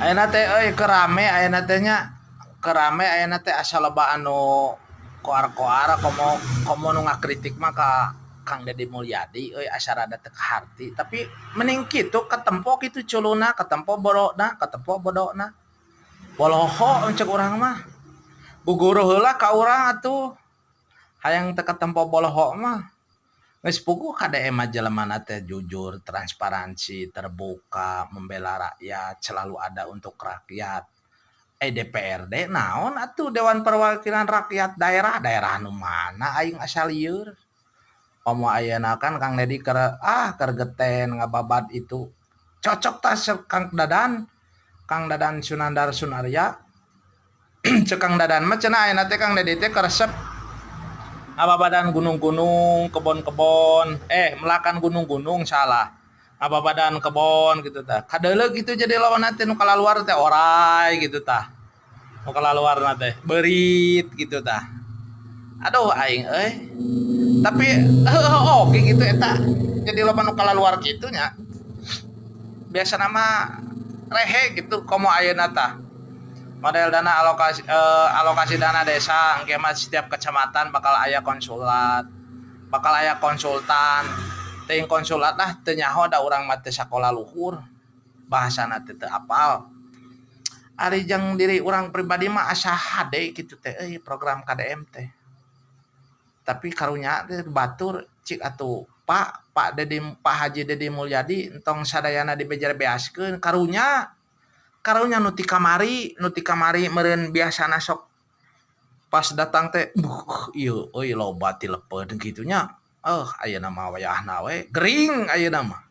Ayeuna teh euy keur rame ayeuna teh nya, keur rame ayeuna teh asa loba anu koar-koar, komo komo nu ngakritik mah ka Kang Dedi Mulyadi euy, asa rada teu kaharti, tapi mending kitu katempo kitu culuna, katempo bodona, katempo bodona. Boloho ceuk urang mah. Guguru heula ka urang atuh. Hayang teu katempo boloho mah. Geus puguh KDM mah jelemana teh jujur, transparansi, terbuka, membela rakyat, selalu ada untuk rakyat. Eh, DPRD naon atuh, Dewan Perwakilan Rakyat Daerah, daerah nu mana aing asa lieur. Komo ayeuna kan Kang Dedi keur keur geten ngababad itu. Cocok tah Kang Dadan, Kang Dadan Sunandar Sunarya. Ceuk Kang Dadan mah cenah ayeuna teh Kang Dedi teh karesep ngababadan gunung-gunung, kebon-kebon, eh, melakan gunung-gunung, salah. Ngababadan kebon gitu tah. Kadeuleu gitu jadi lawan teh nu kalaluar teh oray gitu tah. Nu kalaluarna teh beurit gitu tah. Aduh, aing euy. Tapi heueuh oge gitu eta. Jadi loba nu kalaluar kitu nya. Biasana mah rehe gitu, komo ayeuna tah. Model dana alokasi, alokasi dana desa engke mah setiap kecamatan bakal aya konsulat, bakal aya konsultan. Teuing konsulat lah teu nyaho, da urang mah teu sakola luhur. Bahasana teh teu apal. Ari jang diri urang pribadi mah asa hade kitu teh euy program KDM teh. Tapi karunya teh batur cik atuh Pak Pak Dedi, Pak Haji Dedi Mulyadi, entong sadayana dibejer-beaskeun. Karunya, karunya nu ti kamari meureun biasana sok pas datang teh, buh, ieu euy loba tilepeun kitu nya. Eh, ayeuna mah wayahna we gering ayeuna mah.